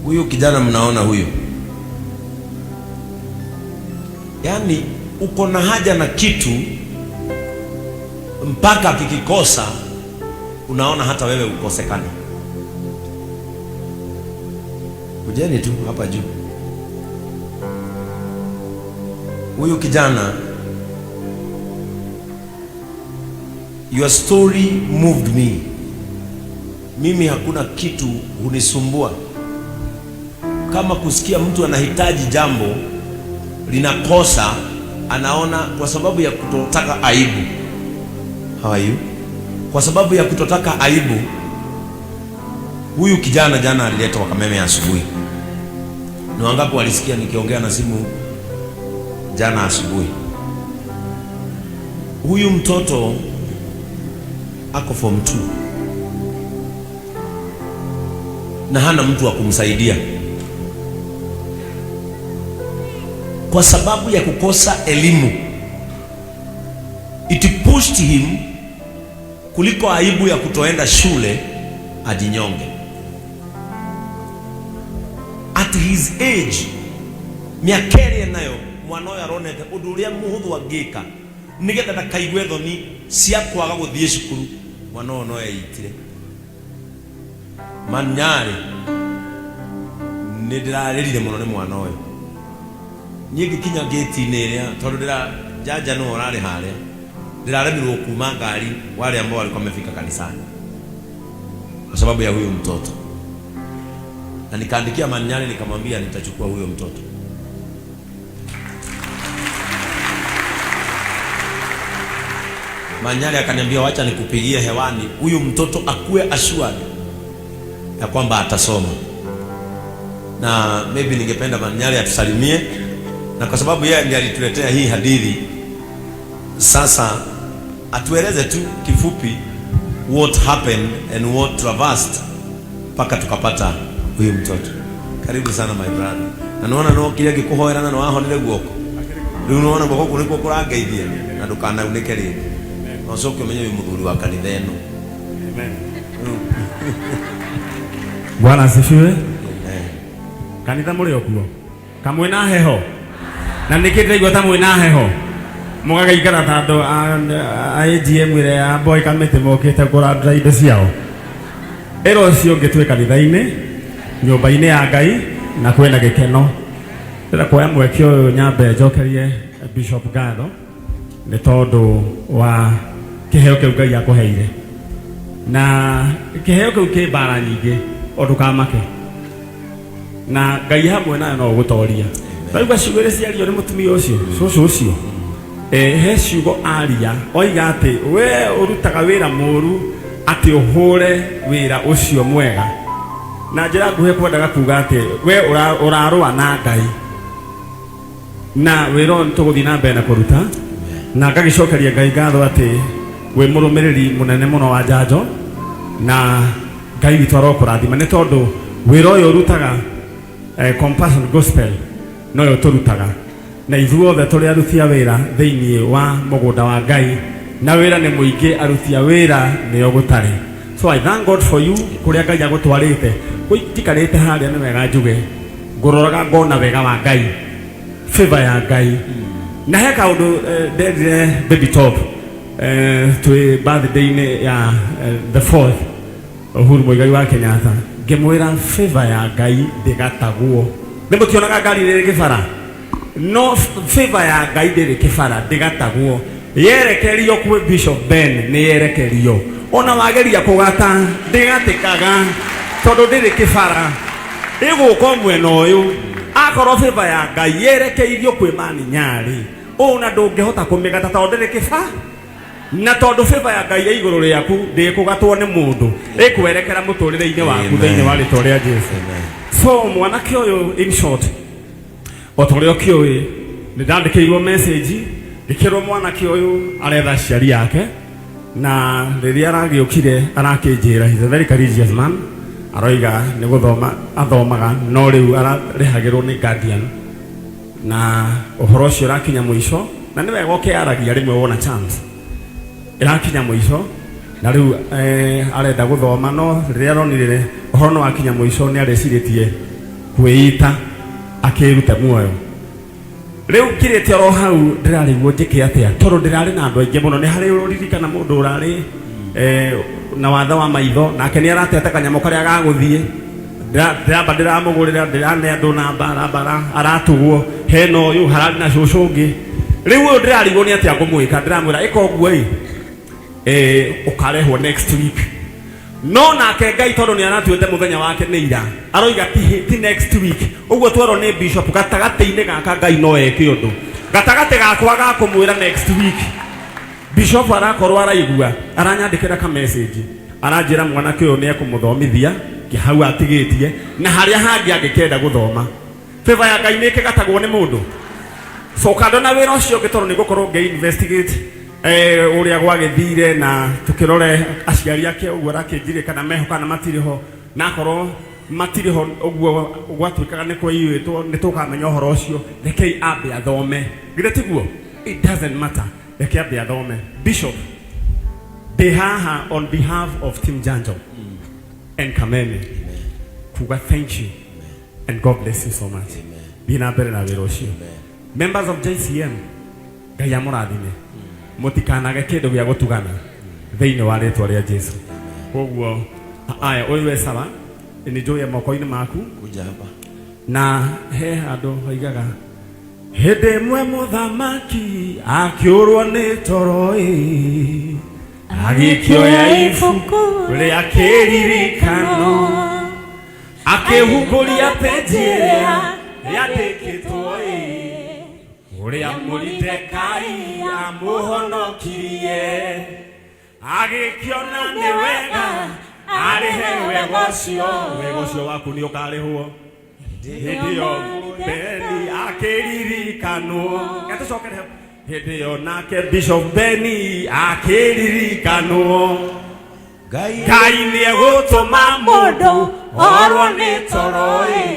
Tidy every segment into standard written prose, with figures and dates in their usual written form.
Huyu kijana mnaona huyu, yaani uko na haja na kitu mpaka kikikosa unaona hata wewe ukosekane. Kujeni tu hapa juu. Huyu kijana, your story moved me. Mimi hakuna kitu hunisumbua kama kusikia mtu anahitaji jambo linakosa, anaona kwa sababu ya kutotaka aibu. How are you? Kwa sababu ya kutotaka aibu, huyu kijana jana aliletwa Kameme asubuhi. Ni wangapi walisikia nikiongea na simu jana asubuhi? Huyu mtoto ako form 2 na hana mtu wa kumsaidia kwa sababu ya kukosa elimu. It pushed him kuliko aibu ya kutoenda shule ajinyonge. At his age, mĩaka ĩrĩa nayo mwana ũyũ aronete ũndũ ũrĩa mũhũthũ angĩka nĩgetha ndakaigue thoni cia kwaga gũthiĩ cukuru, mwana ũyũ no eitire manyarĩ. Nĩ ndĩrarĩrire mũno nĩ mwana ũyũ. Niĩ ngĩkinya gate-inĩ ĩrĩa, tondũ ndĩra janja nĩwe ũrarĩ harĩa, ndĩraremirwo kuma ngari wale ambao walikuwa wamefika kanisani kwa sababu ya huyo mtoto, na nikaandikia Manyani nikamwambia nitachukua huyo mtoto. Manyari akaniambia wacha nikupigie hewani, huyu mtoto akuwe assured ya kwamba atasoma. Na maybe ningependa Manyari atusalimie, na kwa sababu yeye ndiye alituletea hii hadithi, sasa atueleze tu kifupi what happened and what traversed mpaka tukapata huyu mtoto. Karibu sana, my brother. Na nona no kiria ngikuhoera na nĩwahonire guoko. Rĩu nĩwona guoko kũu nĩkuo kũrangeithia na ndũkanaunĩke rĩngĩ. Na ũcoke ũmenye wĩ mũthuri wa kanitha ĩno. Amen. Bwana asifiwe. Kanitha mũrĩ o kuo kamwe na heho na nĩkĩ ndĩraigua ta mwĩ na heho mũgagĩikara ta andũ a AGM ĩrĩa ya boy kamĩtĩ mokĩte kũrandũra indo ciao. Ĩra ũcio ũngĩ twĩ kanitha-inĩ, nyũmba-inĩ ya Ngai, na kwĩna gĩkeno. Ndĩrenda kuoya mweke ũyũ nyambe njokerie Bishop ngatho nĩ tondũ wa kĩheo kĩu Ngai akũheire, na kĩheo kĩu kĩ mbara nyingĩ o ndũkamake, na Ngai hamwe nayo no ũgũtoria. Ndaigua ciugo iria ciario nĩ mũtumia ũcio, cũcũ ũcio. He ciugo aria oiga atĩ we ũrutaga wĩra mũru atĩ ũhũre wĩra ũcio mwega. Na njĩra nguhĩ kwendaga kuga atĩ we ũrarũa na Ngai, na wĩra ũyũ nĩtũgũthiĩ na mbere na kũruta. Na ngagĩcokeria Ngai ngatho atĩ wĩ mũrũmĩrĩri mũnene mũno wa njanjo, na Ngai witũ arokũrathima nĩ tondũ wĩra ũyũ ũrutaga, Compassion Gospel, noyo tũrutaga, na ithuothe tũrĩ aruti a wĩra thĩinĩ wa mũgũnda wa Ngai, na wĩra nĩ mũingĩ, aruti a wĩra nĩo gũtarĩ. So I thank God for you kũrĩa Ngai agũtwarĩte. Njikarĩte harĩa nĩ wega njuge ngũroraga ngona wega wa Ngai, favor ya Ngai. Na he kaũndũ nderire Baby Top, twĩ birthday-inĩ ya the fourth Uhuru Muigai wa Kenyatta, ngĩmwĩra favor ya Ngai ndĩgatagwo. Nĩ mũtionaga ngari rĩrĩ kĩbara? No favor ya Ngai ndĩrĩ kĩbara, ndĩgatagwo. Yerekerio kwĩ Bishop Ben nĩ yerekerio, ona wageria kũgata ndĩgatĩkaga tondũ ndĩrĩ kĩbara, ĩgũka mwena ũyũ. Akorwo favor ya Ngai yerekeirio kwĩ Mani Nyarĩ, ũna ndũngĩhota kũmĩgata tondũ ndĩrĩ kĩba, na tondũ favor ya Ngai ĩ igũrũ rĩaku, ndĩkũgatwo nĩ mũndũ, ĩkwerekera mũtũrĩre-inĩ waku thĩinĩ wa rĩtwa rĩa Jesu. So mwanake ũyũ, in short, o ta ũrĩa ũkĩũĩ, nĩ ndandĩkĩirwo message ngĩkĩrwo mwanake ũyũ aretha aciari ake, na rĩrĩa aragĩũkire arakĩnjĩra he's a very courageous man. Aroiga nĩ gũthoma athomaga, no rĩu ararĩhagĩrwo nĩ guardian, na ũhoro ũcio ũrakinya mũico, na nĩ wega ũkĩaragia rĩmwe wona chance ĩrakinya mũico, na rĩu arenda gũthoma, no rĩrĩa aronire ũhoro nĩ wakinya mũico nĩ arecirĩtie. Kwĩita akĩrute muoyo. Rĩu ngirĩte oro hau ndĩrarigwo njĩke atĩa, tondũ ndĩrarĩ na andũ aingĩ mũno. Nĩ harĩ ũririkana mũndũ ũrarĩ na wathe wa maitho, nake nĩ arateta kanyamũ karĩa gagũthiĩ. Ndĩramba ndĩramũgũrĩra, ndĩrane andũ namba aramba aratugwo hena ũyũ hararĩ na cũcũ ũngĩ. Rĩu ũyũ ndĩrarigwo nĩ atĩa ngũmwĩka, ndĩramwĩra ĩka ũguo ĩ, ũkarehwo next week. No nake Ngai tondũ nĩ aratuĩte mũthenya wake nĩ ira, aroiga ti next week. Ũguo twerwo nĩ bishop, gatagatĩ-inĩ gaka Ngai no eke ũndũ. Gatagatĩ gakwa ga kũmwĩra next week, bishop arakorwo araigua, aranyandĩkĩra ka message, aranjĩra mwanake ũyũ nĩ ekũmũthomithia hau atigĩtie na harĩa hangĩ angĩkenda gũthoma. Favor ya Ngai nĩ ĩkĩgatagwo nĩ mũndũ. So kando na wĩra ũcio ũngĩ, tondũ nĩ ngũkorwo ngĩ investigate ũrĩa gwagĩthire na tũkĩrore aciari ake ũguo arakĩnjire kana meho kana matirĩ ho, na akorwo matirĩ ho ũguo gwatuĩkaga nĩ kwaiyĩtwo, nĩ tũkamenya ũhoro ũcio. Rekei ambe athome, githĩ tiguo? It doesn't matter, reke ambe athome. Bishop, ndĩ haha on behalf of Team Janjo and Kameme kuga thank you and God bless you so much. Thiĩ na mbere na wĩra ũcio. Members of JCM, Ngai amũrathime, mũtikanage kĩndũ gĩa gũtugana thĩinĩ wa rĩtwa rĩa Jesu. Koguo aya, ũyũ we sawa, nĩ njũĩ moko-inĩ maku. Kuja hapa. Na he handũ hoigaga hĩndĩ ĩmwe mũthamaki akĩũrwo nĩ toro ĩ, agĩkĩoya ibuku rĩa kĩririkano, akĩhumbũria penji ĩrĩa yandĩkĩtwo ĩ, ũrĩa Mũridekai amũhonokirie, agĩkĩona nĩ wega arĩhe wega ũcio. Wega ũcio waku nĩ ũkarĩhwo hĩndĩ ĩyo Beni akĩririkanwo. Gatũcokere hau. Hĩndĩ ĩyo nake Bishop Beni akĩririkanwo. Ngai. Ngai nĩ egũtũma mũndũ orwo nĩ toro ĩ,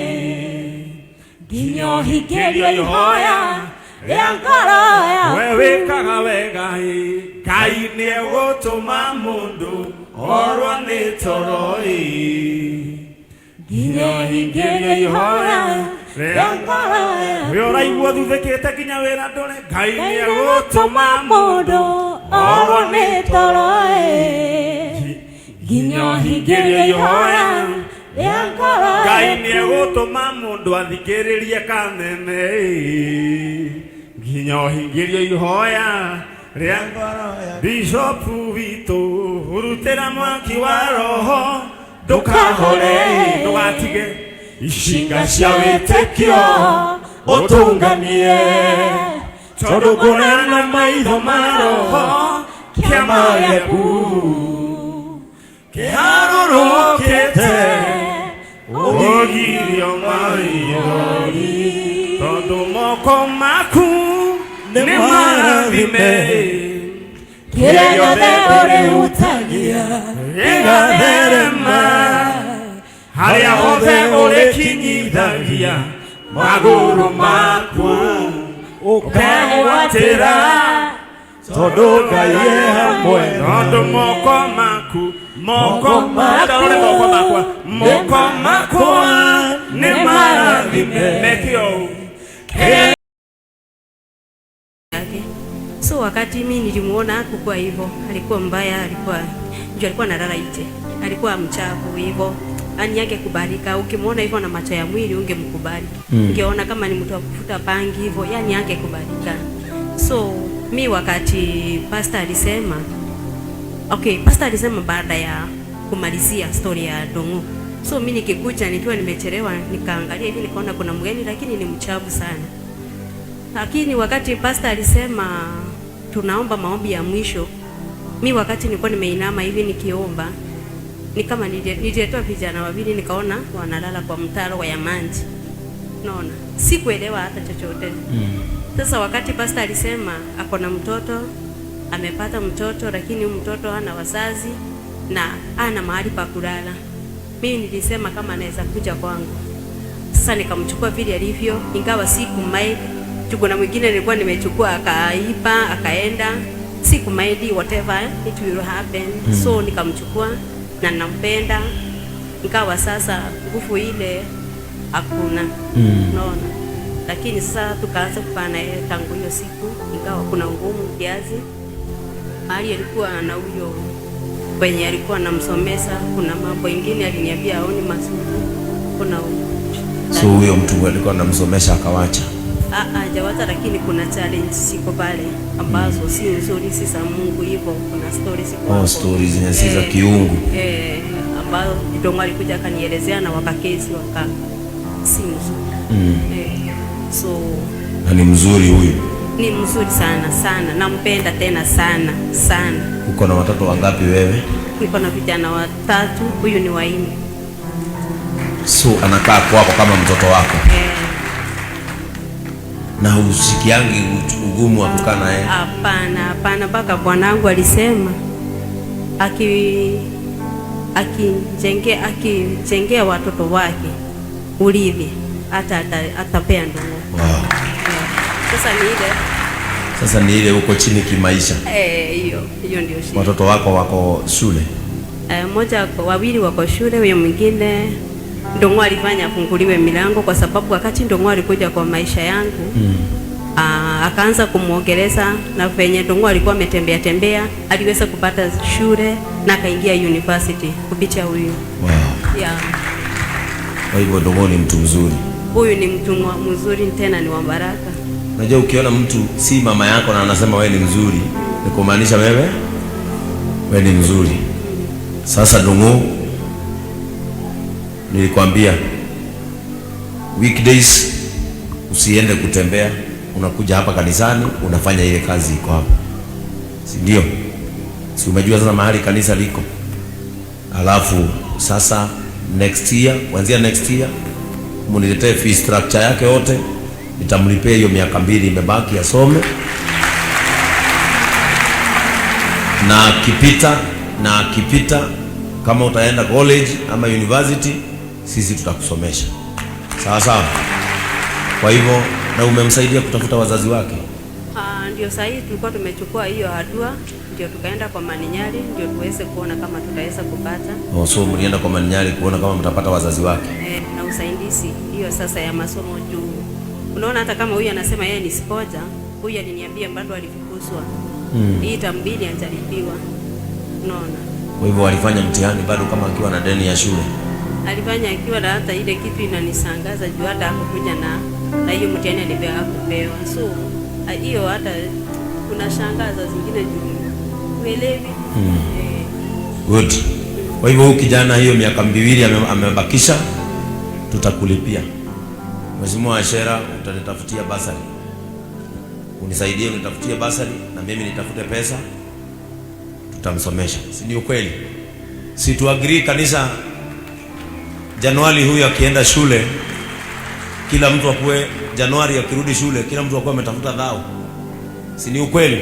nginya ũhingĩrio ihoya rĩa ngoro yaku. We wĩkaga wega ĩ, Ngai nĩ egũtũma mũndũ orwo nĩ toro ĩ, nginya ũhingĩrio ihoya rĩa ngoro yaku. We ũraigua thuthĩkĩte nginya wĩra ndũrĩ, Ngai nĩ Ngai egũtũma nĩegũtũma mũndũ mũndũ orwo nĩ toro ĩ, nginya ũhingĩrio ihoya rĩa ngoro Ngai nĩ yaku. egũtũma mũndũ athikĩrĩrie kameme ĩ, nginya ũhingĩrio ihoya rĩa Ngoro ya Bishop witũ. Hurutĩra mwaki wa roho, ndũkahore, ndũgatige icinga cia wĩtĩkio ũtũnganie, tondũ ngũrana na maitho ma roho kĩama gĩaku kĩharũrũkĩte, ũgirio maithori, tondũ moko maku nĩ marathime. Kĩrĩa gĩothe ũrĩhutagia gĩgatherema, harĩa hothe ũrĩkinyithagia magũrũ maku ũkegwatĩra, tondũ Ngai e hamwe. Tondũ moko maku, moko ndarore moko makwa, moko makwa nĩ marathime meke ũũ. Yake. So wakati mimi nilimuona hakukuwa hivyo, alikuwa mbaya, alikuwa juu alikuwa analala nje, alikuwa mchafu hivyo, yani yake kubalika. Ukimuona hivyo na macho ya mwili ungemkubali, ungeona kama ni mtu wa kufuta bangi hivyo, yani yake kubalika. So mi wakati pastor alisema, okay, pastor alisema baada ya kumalizia story ya Dongo. So mi nikikuja nikiwa nimechelewa, nikaangalia hivi nikaona kuna mgeni lakini ni mchafu sana. Lakini wakati pastor alisema tunaomba maombi ya mwisho, mi wakati nilikuwa nimeinama hivi nikiomba, ni kama nililetewa vijana wawili, nikaona wanalala kwa mtaro ya maji. Naona sikuelewa hata chochote. Sasa wakati pastor alisema ako na mtoto, amepata mtoto, lakini huyu mtoto hana wazazi na hana mahali pa kulala, mimi nilisema kama anaweza kuja kwangu. Sasa nikamchukua vile alivyo, ingawa sikumind. Kuna mwingine nilikuwa nimechukua akaiba akaenda, sikumind, whatever it will happen. So nikamchukua na nampenda, ingawa sasa nguvu ile hakuna. Unaona? Lakini sasa tukaanza kukaa na yeye tangu hiyo siku, ingawa kuna ngumu kiasi. Mahali alikuwa na huyo kwenye alikuwa anamsomesa, kuna mambo ingine aliniambia haoni mazuri. Kuna So huyo mtu alikuwa anamsomesha akawacha. Hajawacha, lakini kuna challenge ziko pale ambazo si nzuri, si za Mungu hivyo. Kuna stories ziko Oh, hapo. stories zenye si za kiungu. Ambazo Ndongo alikuja akanielezea na wakakesi waka si mzuri. So Na ni mzuri huyu. Ni mzuri sana sana, nampenda tena sana sana. Uko na watoto wangapi wewe? Niko na vijana watatu, huyu ni wa nne. So anakaa kwako kama mtoto wako? Na usikiangi ugumu wa kukaa na yeye? Hapana, hapana, mpaka bwanangu alisema akijengea watoto wake urithi hata atapea ndugu. Wow. Sasa ni ile. Sasa ni ile uko chini kimaisha. Hiyo ndio shida. Watoto wako wako shule? Mmoja wawili wako shule, huyo mwingine Ndongo alifanya afunguliwe milango kwa sababu wakati Ndongo alikuja kwa maisha yangu, akaanza kumuongeleza, na venye Ndongo alikuwa ametembea tembea, aliweza kupata shule na akaingia university kupitia huyu. Wow. Yeah. Kwa hivyo Ndongo ni mtu mzuri. Huyu ni mtu mzuri tena ni wa baraka. Unajua ukiona mtu si mama yako na anasema wewe ni mzuri, ni kumaanisha wewe ni mzuri. Sasa Ndongo, nilikwambia weekdays usiende kutembea, unakuja hapa kanisani unafanya ile kazi iko hapa. Si ndio? Si umejua sasa mahali kanisa liko? Alafu sasa next year, kuanzia next year muniletee fee structure yake yote, nitamlipia hiyo miaka 2 imebaki asome. Na akipita kama utaenda college ama university, sisi tutakusomesha. Sawa sawa. Kwa hivyo, na umemsaidia kutafuta wazazi wake? Ndio sasa hivi tulikuwa tumechukua hiyo hatua, ndio tukaenda kwa Maninyari ndio tuweze kuona kama tutaweza kupata. Oh, so mlienda kwa Maninyari kuona kama mtapata wazazi wake. Na usaidizi hiyo sasa ya masomo juu. Unaona hata kama huyu anasema yeye ni spoja, huyu aliniambia bado alifukuzwa. Hii tambili hajalipiwa. Unaona? Kwa hivyo alifanya mtihani bado kama akiwa na deni ya shule. Alifanya akiwa na hata ile kitu inanishangaza juu hata hakukuja na hiyo mtihani alipewa hakupewa. So hiyo hata kunashangaza zingine juu uelewi. Good. Kwa hivyo huyu kijana hiyo miaka 2 amebakisha, tutakulipia. Mheshimiwa Ashera, utanitafutia basari. Unisaidie unitafutie basari na mimi nitafute pesa. Tutamsomesha. Si ndio kweli? Si tu agree kanisa Januari huyu akienda shule, kila mtu akue Januari akirudi shule, kila mtu akue ametafuta dhao. Si ni ukweli?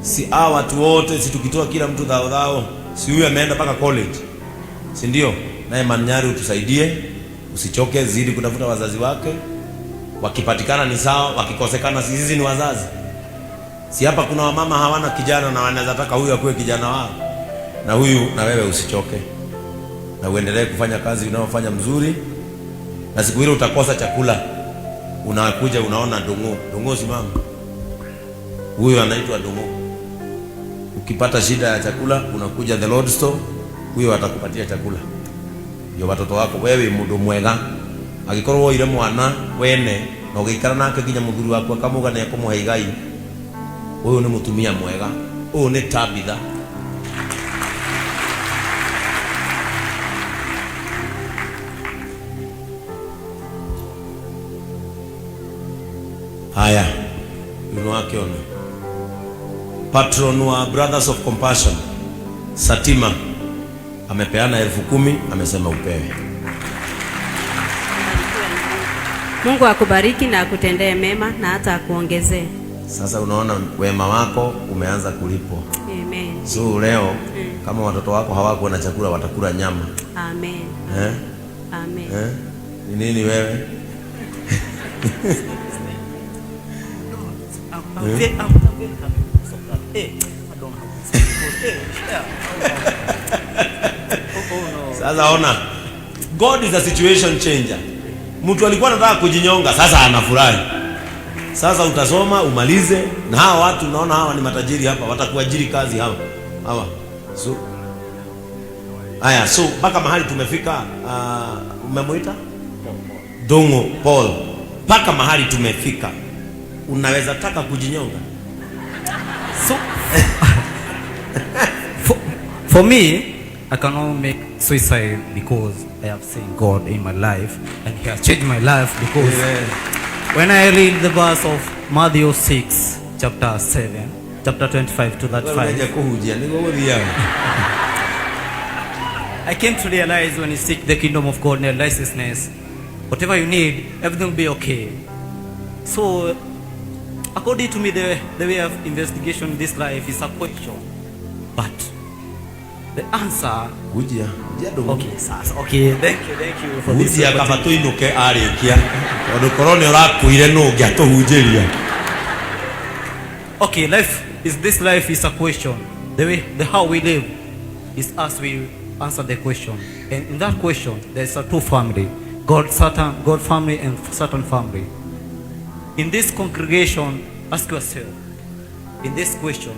Si hawa watu wote, si tukitoa kila mtu dhao dhao, si huyu ameenda mpaka college. Si ndio? Naye Maninyari utusaidie, usichoke, zidi kutafuta wazazi wake. Wakipatikana ni sawa, wakikosekana sisi ni wazazi. Si hapa kuna wamama hawana kijana na wanaweza taka huyu akuwe kijana wao. Na huyu na wewe usichoke. Na uendelee kufanya kazi unayofanya mzuri. Na siku ile utakosa chakula, unakuja unaona Ndongo. Ndongo simama. Huyu anaitwa Ndongo. Ukipata shida ya chakula unakuja the Lord store, huyo atakupatia chakula. Ndio watoto wako wewe mundu mwega. Agikorwo woire mwana wene na ugiikara nake nginya muthuri waku akamuga ni ekumuhe igai, uyu ni mutumia mwega, uyu ni Tabitha. Haya, yuno wake ono patron wa Brothers of Compassion Satima amepeana 10,000, amesema upewe. Mungu akubariki na akutendee mema na hata akuongezee. Sasa unaona wema wako umeanza kulipwa. Amen. So leo kama watoto wako hawakuwa na chakula watakula nyama. Amen. Amen. Ni nini wewe? I'm very happy because of that. Hey, I don't have this. Hey, yeah. Oh, no. Sasa ona, God is a situation changer. Mtu alikuwa anataka kujinyonga, sasa anafurahi. Sasa utasoma umalize, na hawa watu unaona hawa ni matajiri hapa, watakuajiri kazi hawa hawa. So haya, so mpaka mahali tumefika. Umemuita Dongo Paul, mpaka mahali tumefika, unaweza taka kujinyonga? So for me, I cannot make suicide because I have seen God in my life and He has changed my life because when I read the verse of Matthew 6, chapter 7, chapter 25 to Wewe unaja 35, kuhujia niguo guthiaga. I came to realize when you seek the kingdom of God and righteousness, whatever you need, everything will be okay. So, according to me, the way of investigation in this life is a question. But the answer. Hujia hujia Ndung'u. Okay, sasa. Okay, thank you for this Hujia kaba opportunity. tuinuke arĩkia tondũ korwo nĩ ũrakuire nũ ũngĩatũhunjĩria. Okay, life is this life is a question. The way the how we live is us we answer the question. And in that question there's a two family. God Satan, God family and Satan family. In this congregation, ask yourself, in this question,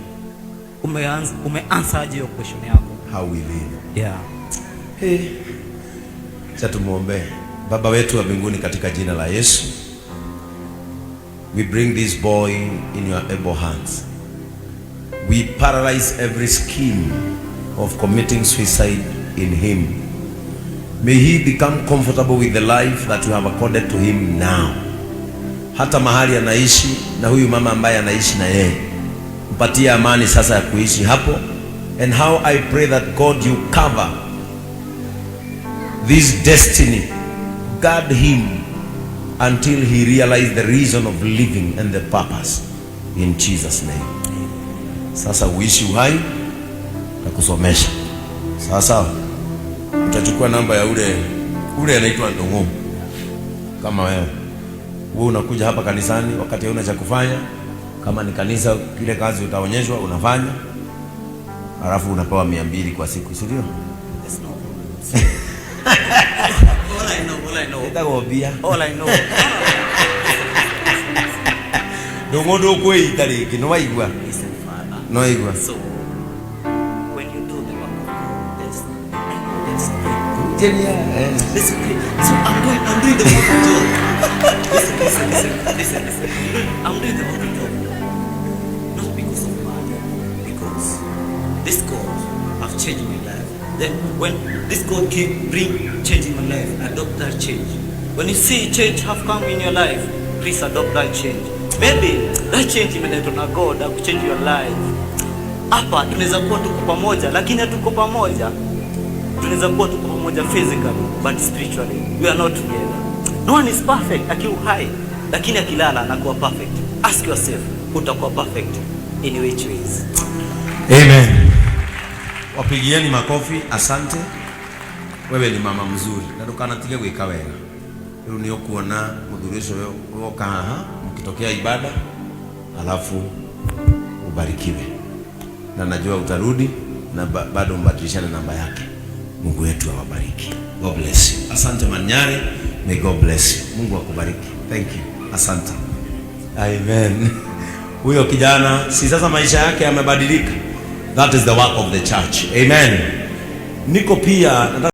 umeanswer aje hiyo question yako? How we live. Yeah. Hey. Acha tumuombe. Baba wetu wa mbinguni, katika jina la Yesu, we bring this boy in your able hands. We paralyze every scheme of committing suicide in him. May he become comfortable with the life that you have accorded to him now. Hata mahali anaishi na huyu mama ambaye anaishi na yeye, mpatie amani sasa ya kuishi hapo. And how I pray that God, you cover this destiny, guard him until he realize the reason of living and the purpose, in Jesus' name. Sasa uishi uhai na kusomesha. Sawa sawa. Utachukua namba ya ule ule anaitwa Ndung'u. Kama wewe unakuja hapa kanisani wakati huna cha kufanya, kama ni kanisa kile kazi utaonyeshwa unafanya, halafu unapewa 200 kwa siku, si ndio? There's no problem. All I know, all I know, Ĩtagwo mbia. All I know. Ndung'u ndũkwĩita rĩngĩ, nĩ waigua? Listen, Father. Nĩ waigua? So, when you do the work of God, there's, I know there's great good. Jeria, eh. Listen, so I'm doing the work of God. Listen, listen, listen, listen, listen. I'm doing the work of God. Not because of money, because this God have changed my life. Then when this God keep bring change in my life, adopt that change. When you see change have come in your life, please adopt that change. Maybe that change imeletwa na God akuchange your life. Hapa tunaweza kuwa tuko pamoja, lakini hatuko pamoja. Tunaweza kuwa tuko pamoja physically, but spiritually we are not together. No one is perfect akiwa hai, lakini akilala anakuwa perfect. Ask yourself, utakuwa perfect in which ways? Amen. Wapigieni makofi, asante. Wewe ni mama mzuri na ndukanatige gwika wega. Riu ni ukuona muthuri ucio woka haha mkitokea ibada, alafu ubarikiwe, na najua utarudi na bado mbadilishane namba yake. Mungu wetu awabariki. God bless you. Asante Manyare. May God bless you. Mungu akubariki. Thank you. Asante. Amen. Huyo kijana si sasa maisha yake yamebadilika. That is the work of the church. Amen. Niko pia nataka